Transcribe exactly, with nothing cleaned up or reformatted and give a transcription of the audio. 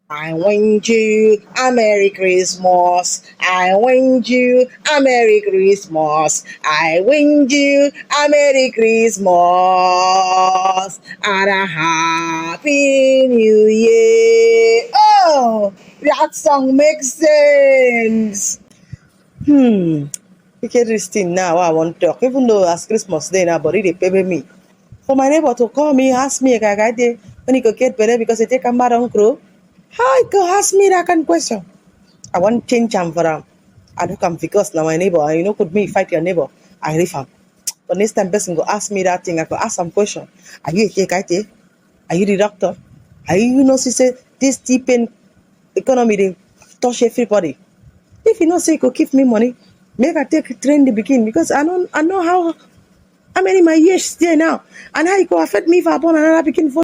I wish you a Merry Christmas. I wish you a Merry Christmas. I wish you a Merry Christmas and a Happy New Year. Oh, that song makes sense. Hmm. Look at this thing now. I want to talk. Even though as Christmas day now, but it pay me. For my neighbor to call me, ask me, "Kaka, when he go get better because he take a mad uncle." How he go ask me that kind of question? I want change am for am. I do come because now my neighbor, and you know, could me fight your neighbor, I leave am. But next time person go ask me that thing, I go ask some question. Are you a K K T? Are you the doctor? Are you, you know, she said this deep in economy, they touch everybody. If you know say you go give me money, make I take train the begin because I don't, I know how, how many my years stay now, and how it go affect me if I born another begin for